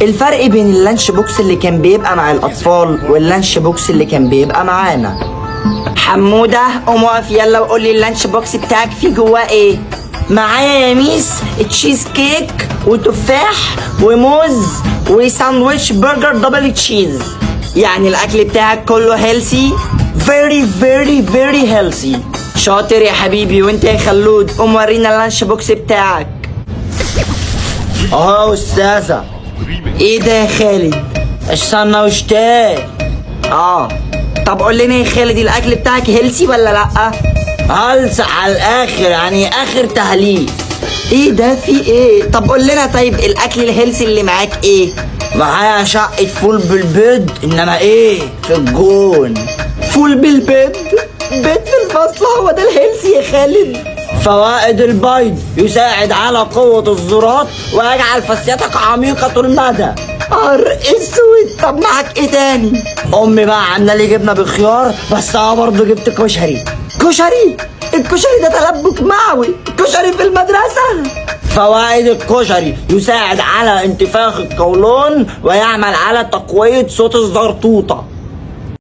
الفرق بين ال lunch box اللي كان بيبقى مع الاطفال وال lunch box اللي كان بيبقى معانا. حموده، قوم اقف يلا وقول لي ال lunch box بتاعك فيه جواه ايه؟ معايا يا miss cheese cake وتفاح وموز وساندويتش برجر double cheese. يعني الاكل بتاعك كله healthy؟ very very very healthy. شاطر يا حبيبي. وانت يا خلود، قوم ورينا ال lunch box بتاعك. اه يا استاذة. ايه ده يا خالد؟ السندوتشات. اه، طب قول لنا يا خالد، الاكل بتاعك healthy ولا لا؟ هلس على الاخر، يعني اخر تهليس. ايه ده؟ في ايه؟ طب قول لنا طيب، الاكل ال healthy اللي معاك ايه؟ معايا شقة فول بالبيض، انما ايه في الجون. فول بالبيض؟ بيض في الفصل؟ هو ده ال healthy يا خالد؟ فوائد البيض: يساعد على قوة الزراط ويجعل فصيتك عميقة المدى. نهار اسود! طب معاك ايه تاني؟ امي بقى عامله لي جبنه بالخيار، بس انا برضه جبت كشري. كشري؟ الكشري ده تلبك معوي، كشري في المدرسة؟ فوائد الكشري: يساعد على انتفاخ القولون ويعمل على تقوية صوت الزرطوطة.